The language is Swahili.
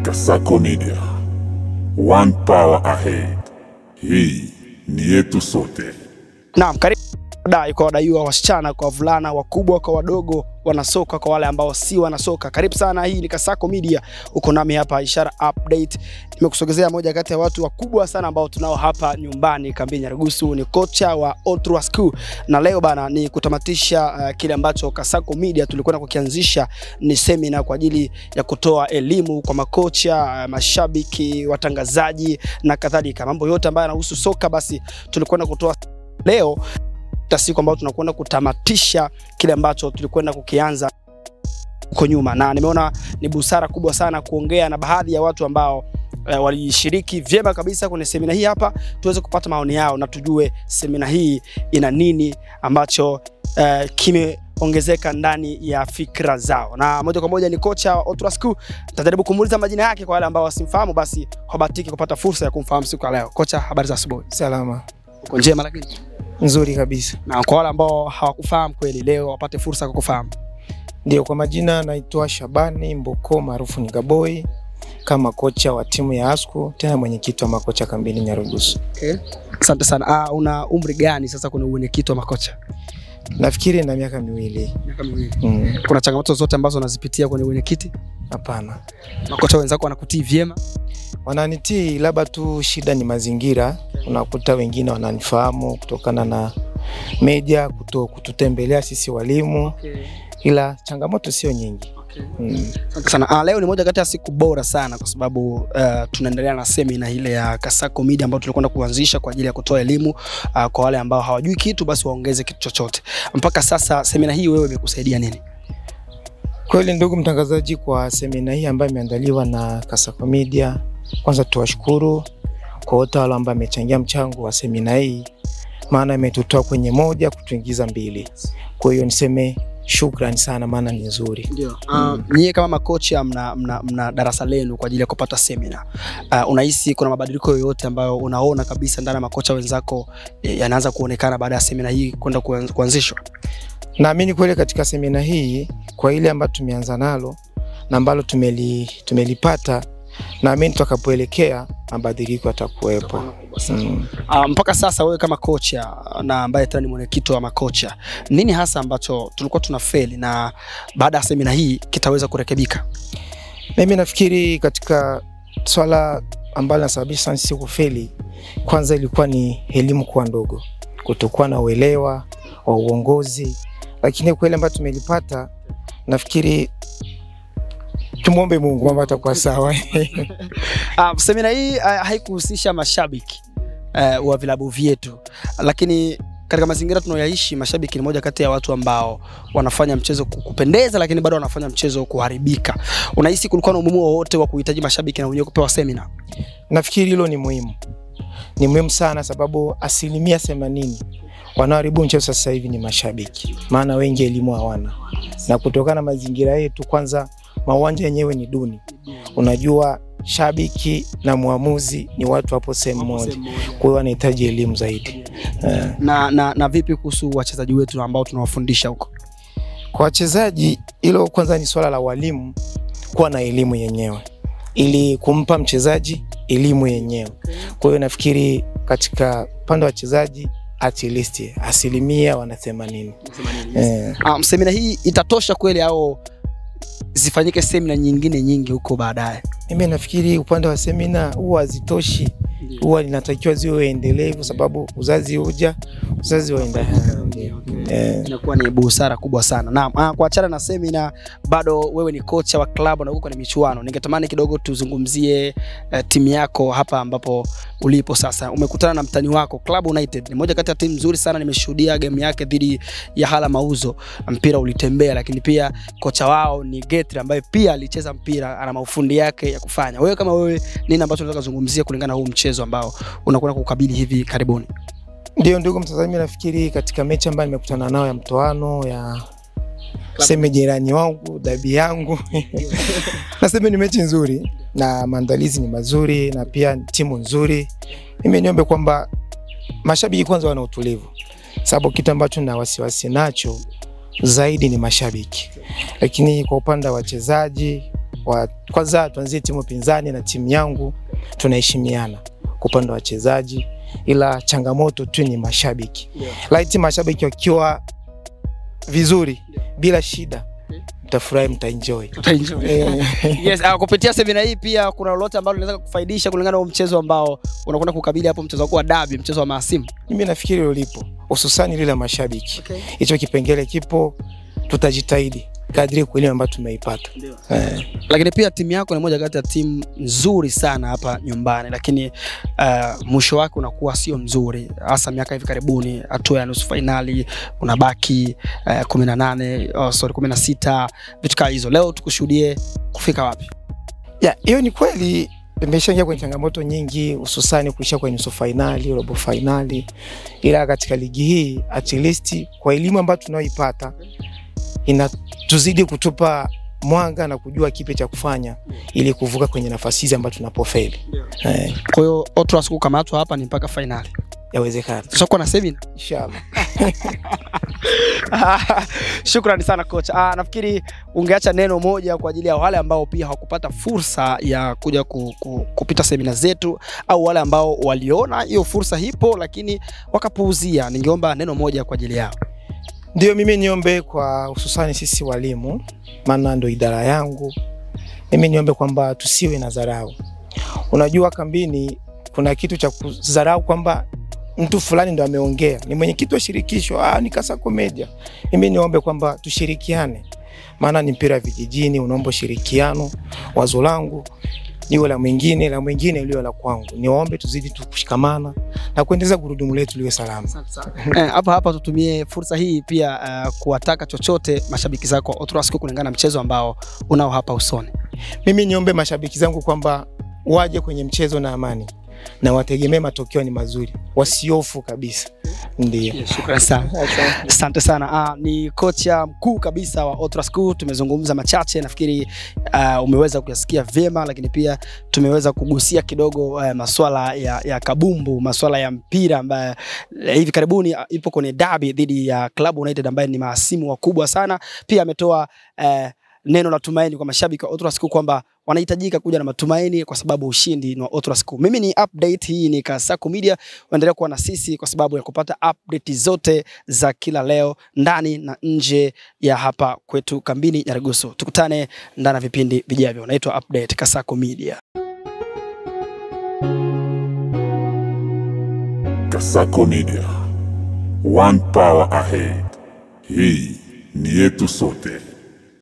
Kasako Media. One power ahead. Hii ni yetu sote. Naam, karibu dai kwa wadaiwa, wasichana kwa wavulana, wakubwa kwa wadogo, wanasoka kwa wale ambao si wanasoka. Karibu sana, hii ni Kasako Media. Uko nami hapa Ishara Update. Nimekusogezea moja kati ya watu wakubwa sana ambao tunao hapa nyumbani kambini Nyarugusu, ni kocha wa Old School. Na leo bana ni kutamatisha kile ambacho Kasako Media tulikwenda kukianzisha, ni semina kwa ajili ya kutoa elimu kwa makocha, mashabiki, watangazaji na kadhalika. Mambo yote ambayo yanahusu soka basi tulikwenda kutoa leo, siku ambayo tunakwenda kutamatisha kile ambacho tulikwenda kukianza huko nyuma. Na nimeona ni busara kubwa sana kuongea na baadhi ya watu ambao walishiriki vyema kabisa kwenye semina hii hapa, tuweze kupata maoni yao na tujue semina hii ina nini ambacho kimeongezeka ndani ya fikra zao. Na moja kwa moja ni kocha wa Old School. Nitajaribu kumuuliza majina yake kwa wale ambao wasimfahamu, basi wabatiki kupata fursa ya kumfahamu siku ya leo. Kocha, habari za asubuhi? Salama. Uko njema lakini? Nzuri kabisa. Na kwa wale ambao hawakufahamu kweli leo wapate fursa ya kukufahamu. Ndio, kwa majina naitwa Shabani Mboko maarufu ni Gaboi, kama kocha wa timu ya ASCU, tena mwenyekiti wa makocha kambini Nyarugusu. Okay. Asante sana. Una umri gani sasa kuna mwenyekiti wa makocha? Nafikiri na miaka miwili. Miaka miwili. Kuna changamoto zote ambazo unazipitia kwenye mwenyekiti? Hapana. Makocha wenzako wanakutii vyema? Wananitii, labda tu shida ni mazingira. Unakuta wengine wananifahamu kutokana na media kututembelea sisi walimu. Okay. Ila changamoto sio nyingi. Okay. Asante sana. Leo ni moja kati ya siku bora sana kwa sababu tunaendelea na semina ile ya Kasako Media ambayo tulikwenda kuanzisha kwa ajili ya kutoa elimu kwa wale ambao hawajui kitu basi waongeze kitu chochote. Mpaka sasa semina hii wewe imekusaidia nini? Kweli ndugu mtangazaji, kwa semina hii ambayo imeandaliwa na Kasako Media, kwanza tuwashukuru kwa wote wale ambao wamechangia mchango wa semina hii, maana imetutoa kwenye moja kutuingiza mbili. Kwa hiyo niseme shukrani sana, maana ni nzuri. Ndio. Nyie kama makocha mna darasa lenu kwa ajili ya kupata semina. Unahisi kuna mabadiliko yoyote ambayo unaona kabisa ndani ya makocha wenzako yanaanza kuonekana baada ya semina hii kwenda kuanzishwa? Naamini kweli katika semina hii, kwa ile ambayo tumeanza nalo na ambalo tumelipata, naamini tutakapoelekea mabadiliko yatakuwepo. Mpaka sasa wewe kama kocha na ambaye tena ni mwenyekiti wa makocha, nini hasa ambacho tulikuwa tunafeli na baada ya semina hii kitaweza kurekebika? Mimi nafikiri katika swala ambalo linasababisha sisi kufeli, kwanza ilikuwa ni elimu kuwa ndogo, kutokuwa na uelewa wa uongozi. Lakini kwa ile ambayo tumelipata, nafikiri tumuombe Mungu mambo yatakuwa sawa. Semina hii haikuhusisha mashabiki wa vilabu vyetu, lakini katika mazingira tunayoishi mashabiki ni moja kati ya watu ambao wanafanya mchezo kupendeza, lakini bado wanafanya mchezo kuharibika. Unahisi kulikuwa na umuhimu wowote wa kuhitaji mashabiki na wenyewe kupewa semina? Nafikiri hilo ni muhimu. Ni muhimu sana sababu 80% wanaoharibu mchezo sasa hivi ni mashabiki. Maana wengi elimu hawana. Na kutokana na mazingira yetu, kwanza mawanja yenyewe ni duni. Unajua shabiki na muamuzi ni watu hapo sehemu moja. Kwa hiyo wanahitaji elimu zaidi. Na vipi kuhusu wachezaji wetu ambao tunawafundisha huko? Kwa wachezaji, hilo kwanza ni swala la walimu kuwa na elimu yenyewe, ili kumpa mchezaji elimu yenyewe. Kwa hiyo nafikiri katika pande wa wachezaji at least 80%. Semina hii itatosha kweli au zifanyike semina nyingine nyingi huko baadaye? Mimi nafikiri upande wa semina huwa hazitoshi, huwa linatakiwa ziwe endelevu sababu uzazi huja, uzazi waenda. Inakuwa ni busara kubwa sana. Naam, kuachana na semina, bado wewe ni kocha wa klabu na uko kwenye michuano. Ningetamani kidogo tuzungumzie timu yako hapa ambapo ulipo sasa. Umekutana na mtani wako Club United. Ni moja kati ya timu nzuri sana, nimeshuhudia game yake dhidi ya Hala Mauzo. Mpira ulitembea, lakini pia kocha wao ni Getri ambaye pia alicheza mpira, ana maufundi yake ya kufanya. Wewe kama wewe, nini ambacho unataka kuzungumzia kulingana na huu mchezo ambao unakwenda kukabili hivi karibuni? Ndio ndugu mtazamaji, nafikiri katika mechi ambayo nimekutana nao ya mtoano ya sema jirani wangu, dabi yangu. Nasema ni mechi nzuri na maandalizi ni mazuri na pia timu nzuri. Mimi niombe kwamba mashabiki kwanza wana utulivu, sababu kitu ambacho na wasiwasi nacho zaidi ni mashabiki. Lakini kwa upande wa wachezaji Kwanza tuanzie timu pinzani na timu yangu, tunaheshimiana kwa upande wa wachezaji, ila changamoto tu ni mashabiki. Laiti mashabiki wakiwa vizuri bila shida, mtafurahi, mtaenjoy. Tutaenjoy. Yes, kupitia semina hii pia kuna lolote ambalo linaweza kukufaidisha kulingana na mchezo ambao unakwenda kukabili hapo, mchezo wako wa dabi, mchezo wa mahasimu? Mimi nafikiri ulipo, hususani lile mashabiki. Hicho kipengele kipo, tutajitahidi kadri kwa ile ambayo tumeipata. Lakini pia timu yako ni moja kati ya timu nzuri sana hapa nyumbani, lakini mwisho wake unakuwa sio mzuri, hasa miaka hivi karibuni, hatua ya nusu finali unabaki 16, vitu kama hizo. Leo tukushuhudie kufika wapi? Ya, hiyo ni kweli, nimeshaingia kwenye changamoto nyingi, hususani kuisha kwenye nusu finali, robo finali, ila katika ligi hii at least kwa elimu ambayo tunayoipata inatuzidi kutupa mwanga na kujua kipi cha kufanya ili kuvuka kwenye nafasi hizi ambazo tunapofeli. Kwa hiyo Otras kukamatwa hapa ni mpaka finali. Yawezekana. Tutakuwa na semina inshallah. Shukrani sana coach. Nafikiri ungeacha neno moja kwa ajili ya wale ambao pia hawakupata fursa ya kuja kupita semina zetu, au wale ambao waliona hiyo fursa ipo lakini wakapuuzia. Ningeomba neno moja kwa ajili yao. Ndio, mimi niombe kwa hususani sisi walimu, maana ndio idara yangu. Mimi niombe kwamba tusiwe na dharau. Unajua kambini kuna kitu cha kudharau kwamba mtu fulani ndo ameongea, ni mwenyekiti wa shirikisho, ni Kasako Media. Mimi niombe kwamba tushirikiane, maana ni mpira vijijini, unaomba ushirikiano. Wazo langu liwe la mwingine, la mwingine liwe la kwangu. Niwaombe tuzidi tukushikamana na kuendeleza gurudumu letu liwe salama. Hapa hapa tutumie fursa hii pia kuwataka chochote mashabiki zako Otras kulingana na mchezo ambao unao hapa usoni. Mimi niombe mashabiki zangu kwamba waje kwenye mchezo na amani na wategemee matokeo ni mazuri, wasiofu kabisa. Ndio. Shukrani sana. Asante sana. Ni kocha mkuu kabisa wa Otra School. Tumezungumza machache, nafikiri umeweza kuyasikia vyema, lakini pia tumeweza kugusia kidogo masuala ya kabumbu, masuala ya mpira ambaye hivi karibuni ipo kwenye derby dhidi ya Club United ambaye ni mahasimu wakubwa sana. Pia ametoa neno la tumaini kwa mashabiki wa Otra School kwamba wanahitajika kuja na matumaini kwa sababu ushindi ni wa Otra School. Mimi ni update hii ni Kasako Media, uendelee kuwa na sisi kwa sababu ya kupata update zote za kila leo ndani na nje ya hapa kwetu kambini Nyarugusu. Tukutane ndani ya vipindi vijavyo. Naitwa Update Kasako Media. Kasako Media. One power ahead. Hii ni yetu sote.